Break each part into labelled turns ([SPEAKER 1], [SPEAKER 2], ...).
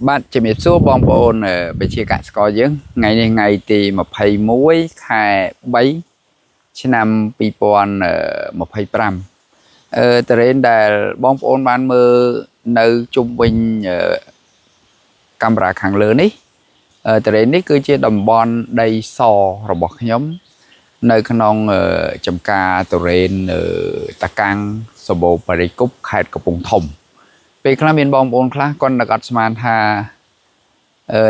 [SPEAKER 1] បាទជំរាបសួរបងប្អូនប្រជាកសិករយើងថ្ងៃនេះថ្ងៃទី21ខែ3ឆ្នាំ2025តរ៉េនដែលបងប្អូនបានមើលនៅជុំវិញកាមេរ៉ាខាងលើនេះតរ៉េននេះគឺជាតំបន់ដីសរបស់ខ្ញុំនៅក្នុងចំការតរ៉េនតាកាំងសបោបរិគប់ខេត្តកំពង់ធំពេលខ្លះមានបងប្អូនខ្លះគាត់នឹកអត់ស្មានថា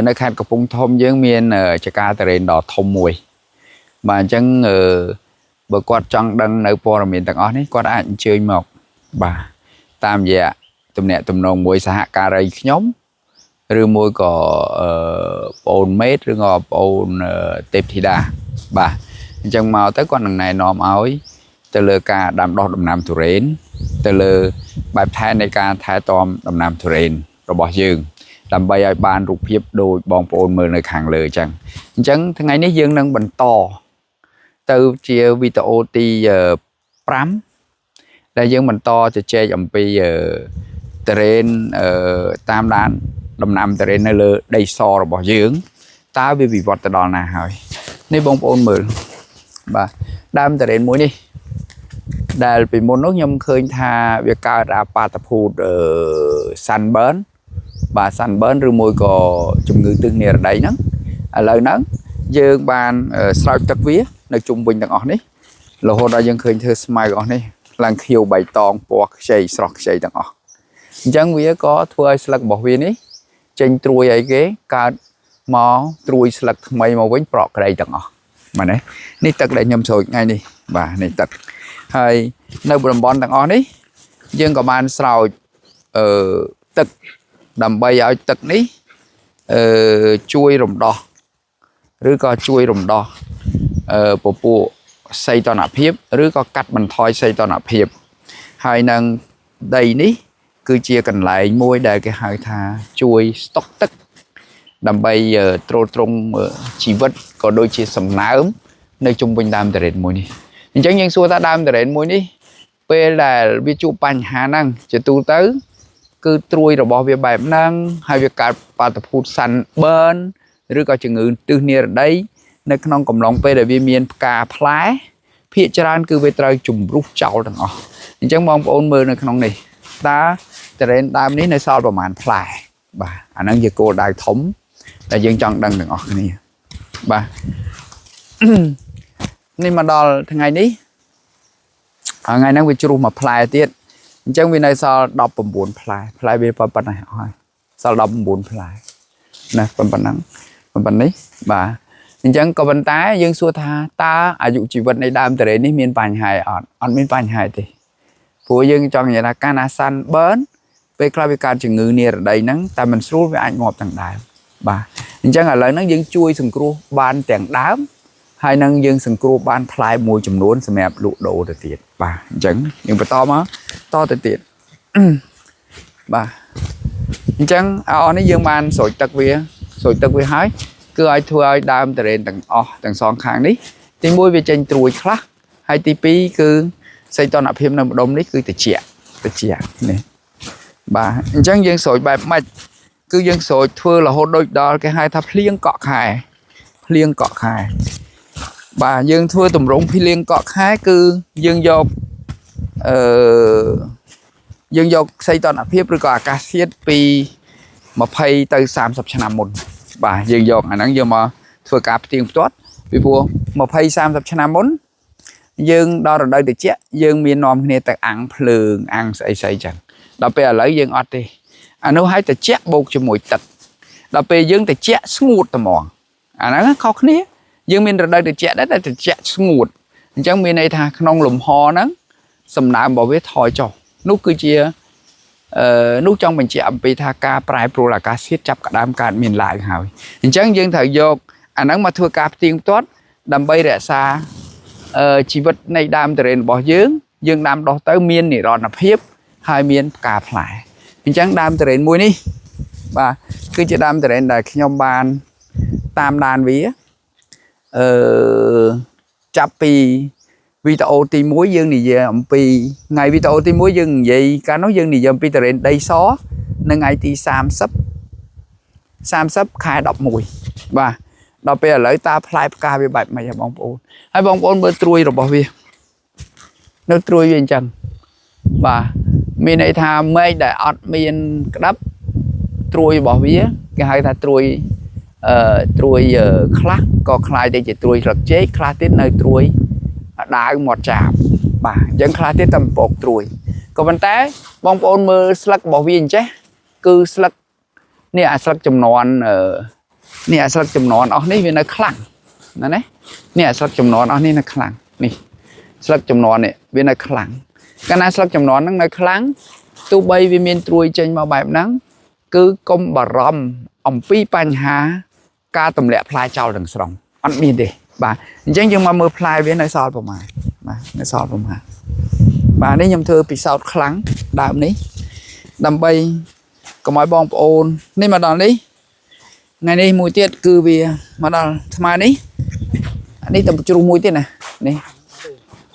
[SPEAKER 1] នៅខេត្តកំពង់ធំយើងមានចការតរ៉េនដ៏ធំមួយបាទអញ្ចឹងបើគាត់ចង់ដឹងនៅព័ត៌មានទាំងអស់នេះគាត់អាចអញ្ជើញមកបាទតាមរយៈទំនាក់ទំនងមួយសហការីខ្ញុំឬមួយក៏ប្អូនមេតឬក៏ប្អូនទេពធីតាបាទអញ្ចឹងមកទៅគាត់នឹងណែនាំឲ្យទៅលើការដាំដុះដំណាំទុរេនទៅលើបែបផែននៃការថែទាំដំណាំទុរេនរបស់យើងដើម្បីឲ្យបានរូបភាពដូចបងប្អូនមើលនៅខាងលើអញ្ចឹងអញ្ចឹងថ្ងៃនេះយើងនឹងបន្តទៅជាវីដេអូទី5ដែលយើងបន្តជជែកអំពីទុរេនតាមដានដំណាំទុរេននៅលើដីសរបស់យើងតើវាវិវត្តទៅដល់ណាហើយនេះបងប្អូនមើលបាទដើមទុរេនមួយនេះដែលពីមុននោះខ្ញុំឃើញថាវាកើតអាបាតុភូត sunburn បាទ sunburn ឬមួយក៏ជំងឺទិសនិរតីហ្នឹងឥឡូវហ្នឹងយើងបានស្រោចទឹកវានៅជុំវិញទាំងអស់នេះរហូតដល់យើងឃើញធ្វើស្មៅអស់នេះឡើងខៀវបៃតងពណ៌ខ្ចីស្រស់ខ្ចីទាំងអស់អញ្ចឹងវាក៏ធ្វើឲ្យស្លឹករបស់វានេះចេញត្រួយអីគេកើតមកត្រួយស្លឹកថ្មីមកវិញប្រក់ក្តីទាំងអស់បាទណានេះទឹកដែលខ្ញុំស្រូចថ្ងៃនេះបាទនេះទឹកហើយនៅតំបន់ទាំងអស់នេះយើងក៏បានស្រោចអឺទឹកដើម្បីឲ្យទឹកនេះជួយរំដោះឬក៏ជួយរំដោះពពួកសីតុណ្ហភាពឬក៏កាត់បន្ថយសីតុណ្ហភាពហើយនឹងដីនេះគឺជាកន្លែងមួយដែលគេហៅថាជួយស្តុកទឹកដើម្បីទ្រទ្រង់ជីវិតក៏ដូចជាសំណើមនៅជុំវិញដើមទុរេនមួយនេះអញ្ចឹងយើងសួរថាដើមទុរេនមួយនេះពេលដែលវាជួបបញ្ហាហ្នឹងជាទូទៅគឺត្រួយរបស់វាបែបហ្នឹងហើយវាកើតបាតុភូត sunburn ឬក៏ជំងឺទិសនិរតីនៅក្នុងកំឡុងពេលដែលវាមានផ្កាផ្លែភាគច្រើនគឺវាត្រូវជំរុះចោលទាំងអស់អញ្ចឹងបងប្អូនមើលនៅក្នុងនេះតើទុរេនដើមនេះនៅសល់ប្រមាណផ្លែបាទអាហ្នឹងជាគោលដៅធំដែលយើងចង់ដឹងទាំងអស់គ្នាបាទ នេះមកដល់ថ្ងៃនេះថ្ងៃហ្នឹងវាជ្រុះមួយផ្លែទៀតអញ្ចឹងវានៅសល់19ផ្លែផ្លែវាប៉ុណ្ណេះអស់ហើយសល់19ផ្លែណាប៉ុណ្ណឹងប៉ុណ្ណេះបាទអញ្ចឹងក៏ប៉ុន្តែយើងសួរថាតើអាយុជីវិតនៃដើមទុរេននេះមានបញ្ហាអត់អត់មានបញ្ហាទេព្រោះយើងចង់និយាយថាកាលណា sunburn ពេលខ្លះវាកើតជំងឺនិរតីហ្នឹងតែមិនស្រួលវាអាចងាប់ទាំងដើមបាទអញ្ចឹងឥឡូវហ្នឹងយើងជួយសង្គ្រោះបានទាំងដើមហើយនឹងយើងសង្គ្រោះបានផ្លែមួយចំនួនសម្រាប់លក់ដូរទៅទៀតបាទអញ្ចឹងយើងបន្តមកតទៅទៀត បាទអញ្ចឹងអរនេះយើងបានស្រោចទឹកវាស្រោចទឹកវាហើយគឺឲ្យធ្វើឲ្យដើមទុរេនទាំងអស់ទាំងសងខាងនេះទី1វាចេញត្រួយខ្លះហើយទី2គឺសីតុណ្ហភាពនៅម្ដុំនេះគឺត្រជាក់ត្រជាក់នេះបាទអញ្ចឹងយើងស្រោចបែបម៉េចគឺយើងស្រោចធ្វើរហូតដូចដល់គេហៅថាភ្លៀងកក់ខែភ្លៀងកក់ខែបាទយើងធ្វើតម្រងភ្លៀងកក់ខែគឺយើងយកអឺយើងយកសីតុណ្ហភាពឬក៏អាកាសធាតុពី20ទៅ30ឆ្នាំមុនបាទយើងយកអាហ្នឹងយកមកធ្វើការផ្ទៀងផ្ទាត់ពីព្រោះ20 30ឆ្នាំមុនយើងដល់រដូវត្រជាក់យើងមាននាំគ្នាទៅអាំងភ្លើងអាំងស្អីស្អីចឹងដល់ពេលឥឡូវយើងអត់ទេអានោះឲ្យត្រជាក់បូកជាមួយទឹកដល់ពេលយើងត្រជាក់ស្ងួតត្មងអាហ្នឹងខុសគ្នាយើងមានរដូវត្រជាក់ដែរតែត្រជាក់ស្ងួតអញ្ចឹងមានន័យថាក្នុងលំហហ្នឹងសំណើមរបស់វាថយចុះនោះគឺជាអឺនោះចង់បញ្ជាក់អំពីថាការប្រែប្រួលអាកាសធាតុចាប់ក្ដើមកើតមានឡើងហើយអញ្ចឹងយើងត្រូវយកអាហ្នឹងមកធ្វើការផ្ទៀងផ្ទាត់ដើម្បីរក្សាជីវិតនៃដើមទុរេនរបស់យើងយើងដាំដុះទៅមាននិរន្តរភាពហើយមានផ្កាផ្លែអញ្ចឹងដើមទុរេនមួយនេះបាទគឺជាដើមទុរេនដែលខ្ញុំបានតាមដានវាអឺចាប់ពីវីដេអូទី1យើងនិយាយអំពីថ្ងៃវីដេអូទី1យើងនិយាយកាលនោះយើងនិយាយអំពីទុរេនដីសនៅថ្ងៃទី30 30ខែ11បាទដល់ពេលឥឡូវតើផ្លែផ្កាវាបែបម៉េចហ៎បងប្អូនហើយបងប្អូនមើលត្រួយរបស់វានៅត្រួយវាអញ្ចឹងបាទមានន័យថាមែកដែលអត់មានក្តាប់ត្រួយរបស់វាគេហៅថាត្រួយត្រួយខ្លះក៏คล้ายទៅជាត្រួយស្លឹកចេកខ្លះទៀតនៅត្រួយដាវមាត់ចាបបាទអញ្ចឹងខ្លះទៀតតែបំពកត្រួយក៏ប៉ុន្តែបងប្អូនមើលស្លឹករបស់វាអញ្ចេះគឺស្លឹកនេះអាស្លឹកចំនួននេះអាស្លឹកចំនួនអស់នេះវានៅខ្លាំងណាណានេះអាស្លឹកចំនួនអស់នេះនៅខ្លាំងនេះស្លឹកចំនួននេះវានៅខ្លាំងកាលណាស្លឹកចំនួនហ្នឹងនៅខ្លាំងទោះបីវាមានត្រួយចេញមកបែបហ្នឹងគឺកុំបារម្ភអំពីបញ្ហាការទម្លាក់ផ្លែចោលទាំងស្រុងអត់មានទេបាទអញ្ចឹងយើងមកមើលផ្លែវានៅសល់ប្រមាណបាទនៅសល់ប្រមាណបាទនេះខ្ញុំធ្វើពិសោធន៍ខ្លាំងដើមនេះដើម្បីកុំឲ្យបងប្អូននេះមកដល់នេះថ្ងៃនេះមួយទៀតគឺវាមកដល់ថ្មនេះអានេះតែជ្រុះមួយទៀតណានេះ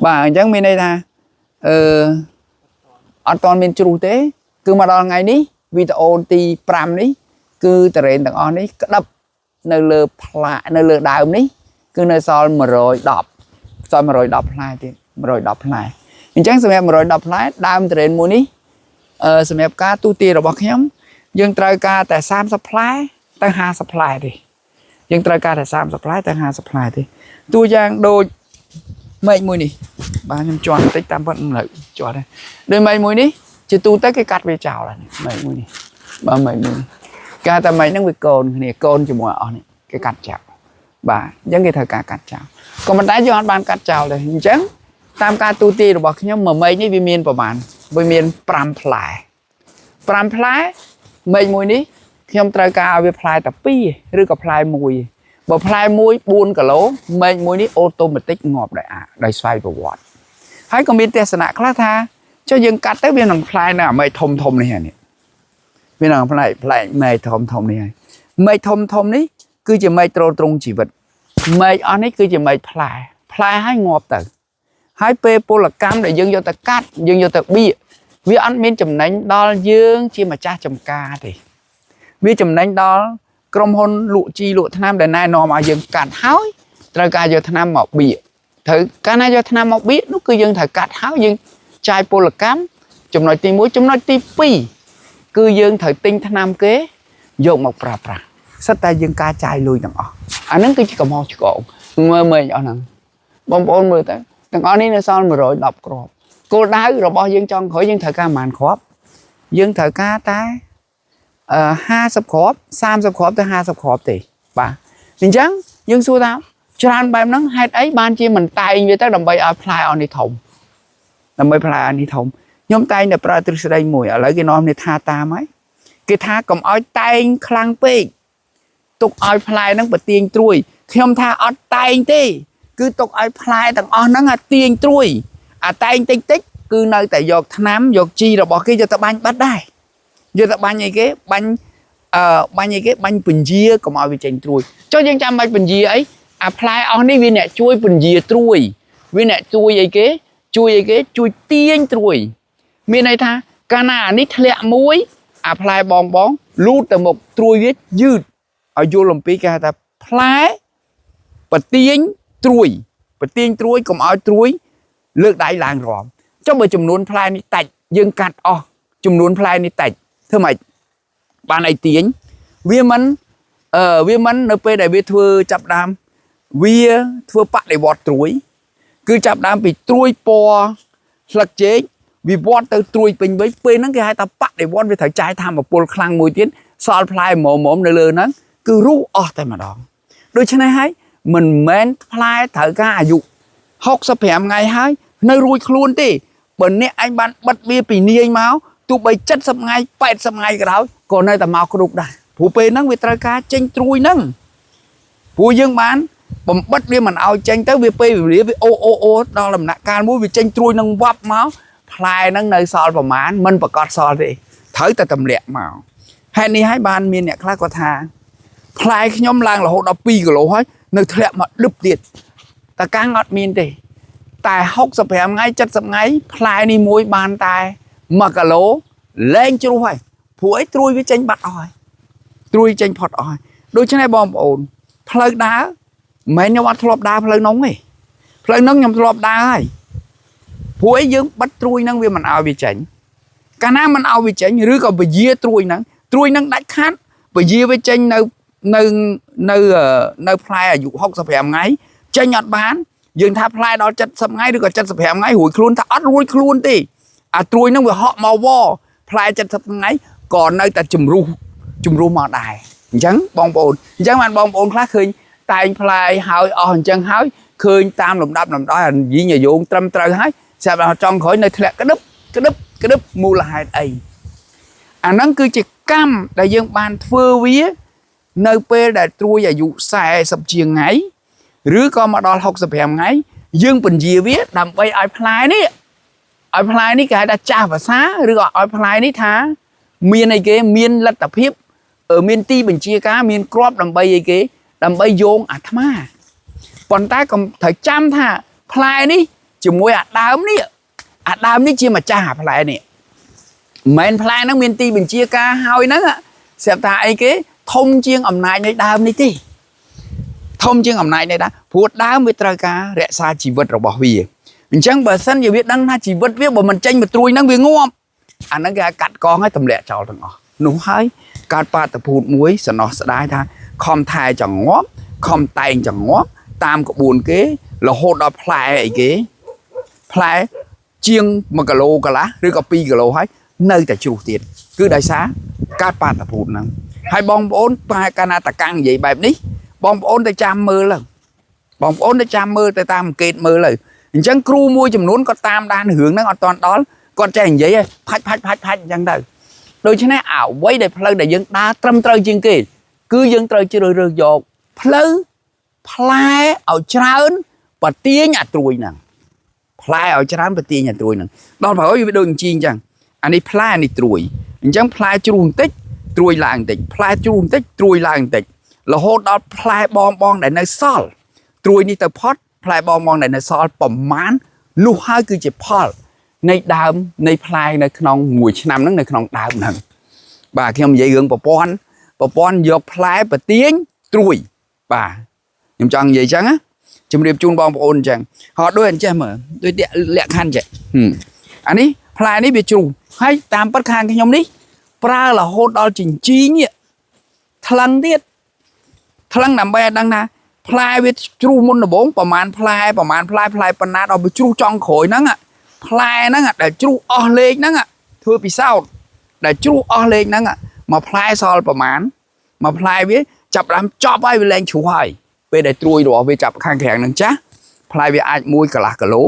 [SPEAKER 1] បាទអញ្ចឹងមានន័យថាអឺអត់ទាន់មានជ្រុះទេគឺមកដល់ថ្ងៃនេះវីដេអូទី5នេះគឺតរ៉េនទាំងអស់នេះក្តាប់នៅលើផ្លានៅលើដើមនេះគឺនៅសល់110សល់110ផ្លែទៀត110ផ្លែអញ្ចឹងសម្រាប់110ផ្លែដើមតរ៉េនមួយនេះសម្រាប់ការទូទាយរបស់ខ្ញុំយើងត្រូវការតែ30ផ្លែទៅ50ផ្លែទេយើងត្រូវការតែ30ផ្លែទៅ50ផ្លែទេតួយ៉ាងដូចមែកមួយនេះបាទខ្ញុំជន់បន្តិចតាមពិតមិនលើជាប់ទេដូចមែកមួយនេះជាទូទៅគេកាត់វាចោលហើយមែកមួយនេះបាទមែកមួយនេះគេតែមែកហ្នឹងវាកូនគ្នាកូនជាមួយអស់នេះគេកាត់ចោលបាទអញ្ចឹងគេត្រូវការកាត់ចោលក៏ប៉ុន្តែយើងអត់បានកាត់ចោលទេអញ្ចឹងតាមការទូទាយរបស់ខ្ញុំមួយមែកនេះវាមានប្រមាណវាមាន5ផ្លែ5ផ្លែមែកមួយនេះខ្ញុំត្រូវការឲ្យវាផ្លែតែ2ឬក៏ផ្លែ1បើផ្លែ1 4គីឡូមែកមួយនេះautomatic ងាប់ដោយអាដោយស្វ័យប្រវត្តិហើយក៏មានទស្សនៈខ្លះថាចុះយើងកាត់ទៅវានឹងផ្លែនៅអាមែកធំធំនេះហើយនេះវានឹងផ្លែផ្លែមែកធំធំនេះហើយមែកធំធំនេះគឺជាមែកទ្រទ្រង់ជីវិតមែកអស់នេះគឺជាមែកផ្លែផ្លែហើយងាប់ទៅហើយពេលពលកម្មដែលយើងយកទៅកាត់យើងយកទៅបៀកវាអត់មានចំណេញដល់យើងជាម្ចាស់ចំការទេវាចំណេញដល់ក្រុមហ៊ុនលក់ជីលក់ថ្នាំដែលណែនាំឲ្យយើងកាត់ហើយត្រូវការយកថ្នាំមកបៀកត្រូវកាលណាយកថ្នាំមកបៀកនោះគឺយើងត្រូវកាត់ហើយយើងចាយពលកម្មចំណុចទី1ចំណុចទី2គឺយើងត្រូវទិញថ្នាំគេយកមកប្រើប្រាស់សិតតែយើងការចាយលុយទាំងអស់អាហ្នឹងគឺជាកំហុសឆ្គងមើលមើលអស់ហ្នឹងបងប្អូនមើលទៅទាំងអស់នេះនៅសល់110គ្រាប់គោលដៅរបស់យើងចង់ក្រោយយើងត្រូវការប៉ុន្មានគ្រាប់យើងត្រូវការតែ50គ្រាប់30គ្រាប់ទៅ50គ្រាប់ទេបាទអញ្ចឹងយើងសួរថាច្រើនបែបហ្នឹងហេតុអីបានជាមិនតែងវាទៅដើម្បីឲ្យផ្លែអស់នេះធំដើម្បីផ្លែអស់នេះធំខ្ញុំតែងតែប្រើទ្រឹស្ដីមួយឥឡូវគេនាំនេះថាតាមហើយគេថាកុំឲ្យតែងខ្លាំងពេកទុកឲ្យផ្លែហ្នឹងបទាញត្រួយខ្ញុំថាអត់តែងទេគឺទុកឲ្យផ្លែទាំងអស់ហ្នឹងអាទាញត្រួយអាតែងតិចតិចគឺនៅតែយកថ្នាំយកជីរបស់គេយកទៅបាញ់បាត់ដែរយកទៅបាញ់អីគេបាញ់បាញ់អីគេបាញ់ពន្យាកុំឲ្យវាចេញត្រួយចុះយើងចាំបាច់ពន្យាអីអាផ្លែអស់នេះវាអ្នកជួយពន្យាត្រួយវាអ្នកជួយអីគេជួយអីគេជួយទាញត្រួយមានន័យថាកាលណាអានេះធ្លាក់មួយអាផ្លែបងបងលូតទៅមុខត្រួយវាយឺតឲ្យយល់អំពីគេហៅថាផ្លែបទាញត្រួយបទាញត្រួយកុំឲ្យត្រួយលើកដៃឡើងរំចុះបើចំនួនផ្លែនេះតិចយើងកាត់អស់ចំនួនផ្លែនេះតិចធ្វើម៉េចបានអីទាញវាមិនវាមិននៅពេលដែលវាធ្វើចាប់ដើមវាធ្វើបដិវត្តត្រួយគឺចាប់ដើមពីត្រួយពណ៌ស្លឹកចេកវាវត្តទៅត្រួយពេញវិញពេលហ្នឹងគេហៅថាបដិវត្តវាត្រូវចាយធម្មពលខ្លាំងមួយទៀតសល់ផ្លែមុំមុំនៅលើហ្នឹងគឺរុះអស់តែម្ដងដូច្នេះហើយមិនមែនផ្លែត្រូវការអាយុ65ថ្ងៃហើយនៅរួចខ្លួនទេបើអ្នកឯងបានបិទវាពីនាយមកទោះបី70ថ្ងៃ80ថ្ងៃក៏ដោយក៏នៅតែមកគ្រប់ដែរព្រោះពេលហ្នឹងវាត្រូវការចេញត្រួយហ្នឹងព្រោះយើងបានបំបិតវាមិនឲ្យចេញទៅវាពេលវេលាវាអូអូអូដល់ដំណាក់កាលមួយវាចេញត្រួយនឹងវ៉ាប់មកផ្លែហ្នឹងនៅសល់ប្រមាណមិនប្រកាសសល់ទេត្រូវតែទម្លាក់មកហេតុនេះហើយបានមានអ្នកខ្លះគាត់ថាផ្លែខ្ញុំឡើងរហូតដល់2គីឡូហើយនៅធ្លាក់មកដឹបទៀតតកាំងអត់មានទេតែ65ថ្ងៃ70ថ្ងៃផ្លែនេះមួយបានតែ1គីឡូលែងជ្រុះហើយព្រោះអីត្រួយវាចេញបាត់អស់ហើយ ត្រួយចេញផុតអស់ហើយដូច្នេះបងប្អូនផ្លូវដើរមិនមែនខ្ញុំអត់ធ្លាប់ដើរផ្លូវនោះទេផ្លូវនោះខ្ញុំធ្លាប់ដើរហើយព្រោះអីយើងបិទត្រួយហ្នឹងវាមិនឲ្យវាចេញកាលណាមិនឲ្យវាចេញឬក៏ពយាត្រួយហ្នឹងត្រួយហ្នឹងដាច់ខាតពយាវាចេញនៅនៅនៅនៅផ្លែអាយុ65ថ្ងៃចេញអត់បានយើងថាផ្លែដល់70ថ្ងៃឬក៏75ថ្ងៃរួចខ្លួនថាអត់រួចខ្លួនទេអាត្រួយហ្នឹងវាហក់មកវផ្លែ70ថ្ងៃក៏នៅតែជំរុះជំរុះមកដែរអញ្ចឹងបងប្អូនអញ្ចឹងបានបងប្អូនខ្លះឃើញតែងផ្លែហើយអស់អញ្ចឹងហើយឃើញតាមលំដាប់លំដោយអាយីងអាយងត្រឹមត្រូវហើយស្រាប់តែចង់ក្រោយនៅធ្លាក់ក្តឹបក្តឹបក្តឹបមូលហេតុអីអាហ្នឹងគឺជាកម្មដែលយើងបានធ្វើវានៅពេលដែលត្រួយអាយុ40ជាងថ្ងៃឬក៏មកដល់65ថ្ងៃយើងពន្យាវាដើម្បីឲ្យផ្លែនេះឲ្យផ្លែនេះគេហៅថាចាស់ភាសាឬក៏ឲ្យផ្លែនេះថាមានអីគេមានលទ្ធភាពមានទីបញ្ជាការមានក្របដើម្បីអីគេដើម្បីយោងអាត្មាប៉ុន្តែកុំត្រូវចាំថាផ្លែនេះជាមួយអាដើមនេះអាដើមនេះជាម្ចាស់អាផ្លែនេះមិនមែនផ្លែហ្នឹងមានទីបញ្ជាការហើយហ្នឹងស្រាប់ថាអីគេធំជាងអំណាចនៃដើមនេះទេធំជាងអំណាចនៃដើមព្រោះដើមវាត្រូវការរក្សាជីវិតរបស់វាអញ្ចឹងបើសិនជាវាដឹងថាជីវិតវាបើមិនចេញមកត្រួយហ្នឹងវាងាប់អាហ្នឹងគេឲ្យកាត់កងឲ្យទម្លាក់ចោលទាំងអស់នោះហើយកើតបាតុភូតមួយសំណោះស្ដាយថាខំថែចងងាប់ខំតែងចងងាប់តាមក្បួនគេរហូតដល់ផ្លែអីគេផ្លែជាង1គីឡូកន្លះឬក៏2គីឡូហើយនៅតែជ្រុះទៀតគឺដោយសារកើតបាតុភូតហ្នឹងហើយបងប្អូនតែកាលណាតកាំងនិយាយបែបនេះបងប្អូនទៅចាំមើលទៅបងប្អូនទៅចាំមើលទៅតាមអង្កេតមើលទៅអញ្ចឹងគ្រូមួយចំនួនគាត់តាមដានរឿងហ្នឹងអត់តាន់ដល់គាត់ចេះនិយាយឯងផាច់ផាច់ផាច់ផាច់អញ្ចឹងទៅដូច្នេះអ្វីដែលផ្លូវដែលយើងដើរត្រឹមត្រូវជាងគេគឺយើងត្រូវជ្រើសរើសយកផ្លូវផ្លែឲ្យច្រើនបទាញអាត្រួយហ្នឹងផ្លែឲ្យច្រើនបទាញអាត្រួយហ្នឹងដល់ប្រហែលវាដូចអញ្ជីអញ្ចឹងអានេះផ្លែអានេះត្រួយអញ្ចឹងផ្លែជ្រុះបន្តិចត្រួយឡើងបន្តិចផ្លែជ្រុះបន្តិចត្រួយឡើងបន្តិចរហូតដល់ផ្លែបងបងដែលនៅសល់ត្រួយនេះទៅផុតផ្លែបងបងដែលនៅសល់ប្រមាណនោះហើយគឺជាផលនៃដើមនៃផ្លែនៅក្នុងមួយឆ្នាំហ្នឹងនៅក្នុងដើមហ្នឹងបាទខ្ញុំនិយាយរឿងប្រព័ន្ធយកផ្លែប្រទៀងត្រួយបាទខ្ញុំចង់និយាយអញ្ចឹងណាជំរាបជូនបងប្អូនអញ្ចឹងហត់ដូចអញ្ចេះមើលដូចលក្ខខណ្ឌចេះអានេះផ្លែនេះវាជ្រុះហើយតាមពិតខាងខ្ញុំនេះប្រើរហូតដល់ចិញ្ចីងនេះថ្លឹងទៀតថ្លឹងដើម្បីឲ្យដឹងថាផ្លែវាជ្រុះមុនដំបូងប្រមាណផ្លែប្រមាណផ្លែផ្លែប៉ុណ្ណាដល់វាជ្រុះចង់ក្រោយហ្នឹងផ្លែហ្នឹងដែលជ្រុះអស់លេខហ្នឹងធ្វើពិសោធន៍ដែលជ្រុះអស់លេខហ្នឹងមកផ្លែសល់ប្រមាណមកផ្លែវាចាប់ដើមចប់ហើយវាលែងជ្រុះហើយពេលដែលត្រួយរបស់វាចាប់ខាងក្រៅហ្នឹងចាស់ផ្លែវាអាច1កន្លះគីឡូ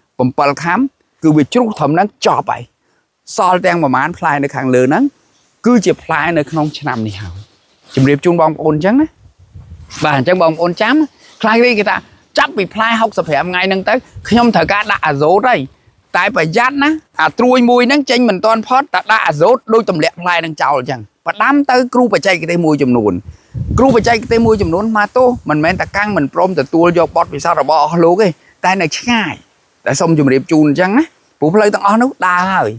[SPEAKER 1] 7ខាំគឺវាជ្រុះត្រឹមហ្នឹងចប់ហើយសល់ទាំងប្រមាណផ្លែនៅខាងលើហ្នឹងគឺជាផ្លែនៅក្នុងឆ្នាំនេះហើយជំរាបជូនបងប្អូនអញ្ចឹងណាបាទអញ្ចឹងបងប្អូនចាំខ្លះគេថាចាប់ពីផ្លែ65ថ្ងៃហ្នឹងទៅខ្ញុំត្រូវការដាក់អាសូតហើយតែប្រយ័ត្នណាអាត្រួយមួយហ្នឹងចេញមិនទាន់ផុតតែដាក់អាសូតដូចទម្លាក់ផ្លែហ្នឹងចោលអញ្ចឹងផ្ដាំទៅគ្រូបច្ចេកទេសមួយចំនួនគ្រូបច្ចេកទេសមួយចំនួនមកទោសមិនមែនតែកាំងមិនព្រមទទួលយកបទពិសោធន៍របស់អស់លោកទេតែនៅឆ្ងាយតែសូមជម្រាបជូនអញ្ចឹងណាព្រោះផ្លូវទាំងអស់នោះដើរហើយ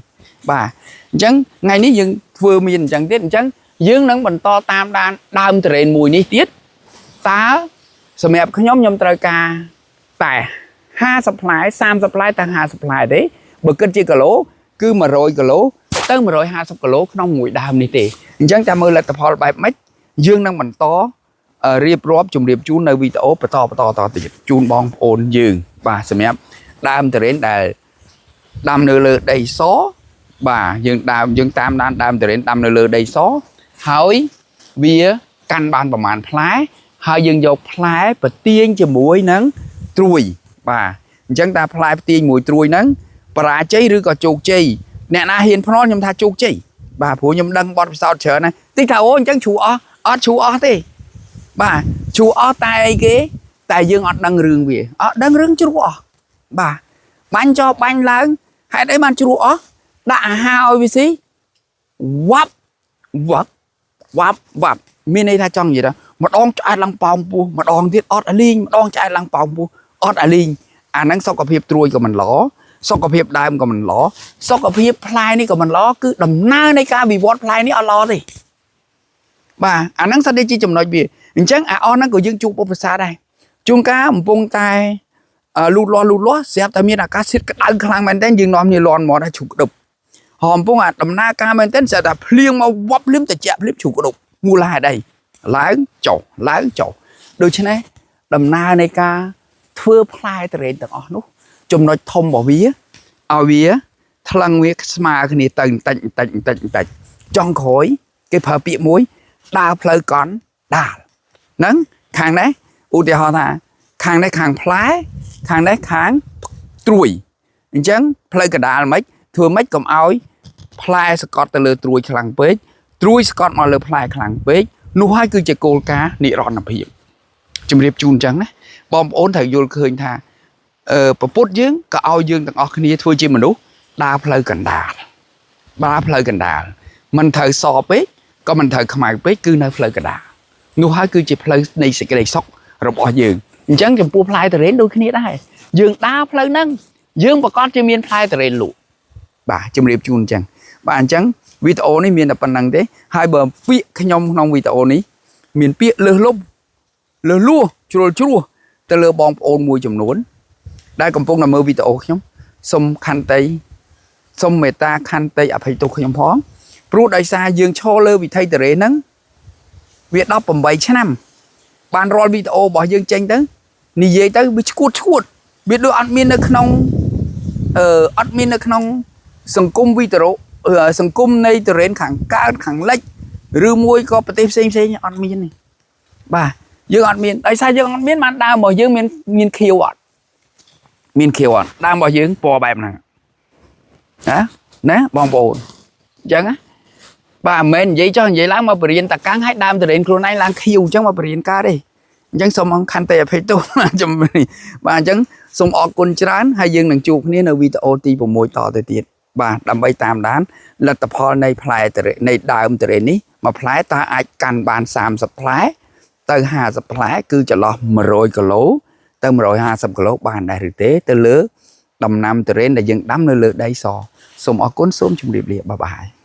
[SPEAKER 1] បាទអញ្ចឹងថ្ងៃនេះយើងធ្វើមានអញ្ចឹងទៀតអញ្ចឹងយើងនឹងបន្តតាមដានដើមតរេនមួយនេះទៀតតើសម្រាប់ខ្ញុំខ្ញុំត្រូវការតែ50ផ្លែ30ផ្លែទៅ50ផ្លែទេបើគិតជាគីឡូគឺ100គីឡូទៅ150គីឡូក្នុងមួយដើមនេះទេអញ្ចឹងចាំមើលលទ្ធផលបែបម៉េចយើងនឹងបន្តរៀបរាប់ជម្រាបជូននៅវីដេអូបន្តបន្តតទៀតជូនបងប្អូនយើងបាទសម្រាប់ដើមតរេនដែលដាំនៅលើដីសបាទយើងដើមយើងតាមដានដើមតរេនដាំនៅលើដីសហើយវាកាន់បានប្រមាណផ្លែហើយយើងយកផ្លែប្រទៀងជាមួយនឹងត្រួយបាទអញ្ចឹងតាផ្លែប្រទៀងមួយត្រួយហ្នឹងបរាជ័យឬក៏ជោគជ័យអ្នកណាហ៊ានភ្នាល់ខ្ញុំថាជោគជ័យបាទព្រោះខ្ញុំដឹងបទពិសោធន៍ច្រើនណាស់តិចថាអូអញ្ចឹងជ្រូអស់អត់ជ្រូអស់ទេបាទជ្រូអស់តែអីគេតែយើងអត់ដឹងរឿងវាអត់ដឹងរឿងជ្រូអស់បាទបាញ់ចោបាញ់ឡើងហេតុអីបានជ្រូអស់ដាក់អាហារឲ្យវាស៊ីវ៉ាប់វ៉ាប់វ៉ាប់វ៉ាប់មានន័យថាចង់និយាយថាម្ដងឆ្អែតឡើងប៉ោងពោះម្ដងទៀតអត់អាលីងម្ដងឆ្អែតឡើងប៉ោងពោះអត់អាលីងអាហ្នឹងសុខភាពត្រួយក៏មិនល្អសុខភាពដើមក៏មិនល្អសុខភាពផ្លែនេះក៏មិនល្អគឺដំណើរនៃការវិវត្តផ្លែនេះអត់ល្អទេ បាទអាហ្នឹងសិតតែជាចំណុចវាអញ្ចឹងអាអស់ហ្នឹងក៏យើងជួបឧបសគ្គដែរជួនកាលកំពុងតែលូតលាស់លូតលាស់ស្រាប់តែមានអាកាសធាតុក្តៅខ្លាំងមែនទែនយើងនាំគ្នាលន់មកដល់ជ្រុកក្តុបហមកំពុងអាដំណើរការមែនទែនស្រាប់តែភ្លៀងមកវប់ភ្លាមត្រជាក់ភ្លាមជ្រុកក្តុបមូលហេតុអីឡើងចុះឡើងចុះដូច្នេះដំណើរនៃការធ្វើផ្លែទុរេនទាំងអស់នោះចំណុចធំរបស់វាឲ្យវាថ្លឹងវាស្មើគ្នាទៅបន្តិចបន្តិចបន្តិចបន្តិចចុងក្រោយគេប្រើពាក្យមួយដើរផ្លូវកណ្ដាលហ្នឹងខាងនេះឧទាហរណ៍ថាខាងនេះខាងផ្លែខាងនេះខាងត្រួយអញ្ចឹងផ្លូវកណ្ដាលមិនធ្វើម៉េចកុំឲ្យផ្លែសកត់ទៅលើត្រួយខ្លាំងពេកត្រួយសកត់មកលើផ្លែខ្លាំងពេកនោះហើយគឺជាគោលការណ៍និរន្តរភាពជំរាបជូនអញ្ចឹងណាបងប្អូនត្រូវយល់ឃើញថាពពុទ្ធយើងក៏ឲ្យយើងទាំងអស់គ្នាធ្វើជាមនុស្សដើរផ្លូវកណ្ដាលដើរផ្លូវកណ្ដាលមិនត្រូវសពេកក៏មិនត្រូវខ្មៅពេកគឺនៅផ្លូវកណ្ដាលនោះហើយគឺជាផ្លូវនៃសេចក្តីសុខរបស់យើងអញ្ចឹងចំពោះផ្លែទុរេនដូចគ្នាដែរយើងដើរផ្លូវហ្នឹងយើងប្រកាសជាមានផ្លែទុរេនលក់បាទជំរាបជូនអញ្ចឹងបាទអញ្ចឹងវីដេអូនេះមានតែប៉ុណ្្នឹងទេហើយបើពាក្យខ្ញុំក្នុងវីដេអូនេះមានពាក្យលើសលប់លើសលួសជ្រុលជ្រោះទៅលើបងប្អូនមួយចំនួនដែលកំពុងតែមើលវីដេអូខ្ញុំសូមខន្តីសូមមេត្តាខន្តីអភ័យទោសខ្ញុំផងព្រោះដោយសារយើងឈរលើវិថីទុរេនហ្នឹងវា18ឆ្នាំបានរាល់វីដេអូរបស់យើងចេញទៅនិយាយទៅវាឈួតឈួតវាដូចអត់មាននៅក្នុងអត់មាននៅក្នុងសង្គមវីដេអូសង្គមនៃទុរេនខាងកើតខាងលិចឬមួយក៏ប្រទេសផ្សេងផ្សេងអត់មានទេបាទយើងអត់មានដោយសារយើងអត់មានបានដើមរបស់យើងមានមានខៀវអត់មានខៀវអត់ដើមរបស់យើងពណ៌បែបហ្នឹងណាណាបងប្អូនអញ្ចឹងណាបាទមិនមែននិយាយចោះនិយាយឡើងមកបរៀនតកាំងឲ្យដើមទុរេនខ្លួនឯងឡើងខៀវអញ្ចឹងមកបរៀនកើតទេអញ្ចឹងសូមអង្គខន្តីអភ័យទោសជំរាបបាទអញ្ចឹងសូមអរគុណច្រើនហើយយើងនឹងជួបគ្នានៅវីដេអូទី6តទៅទៀតបាទដើម្បីតាមដានលទ្ធផលនៃផ្លែទុរេននៃដើមទុរេននេះមួយផ្លែតើអាចកាន់បាន30ផ្លែទៅ50ផ្លែគឺចន្លោះ100គីឡូទៅ150គីឡូបានដែរឬទេទៅលើដំណាំទុរេនដែលយើងដាំនៅលើដីសសូមអរគុណសូមជម្រាបលាបាយបាយ។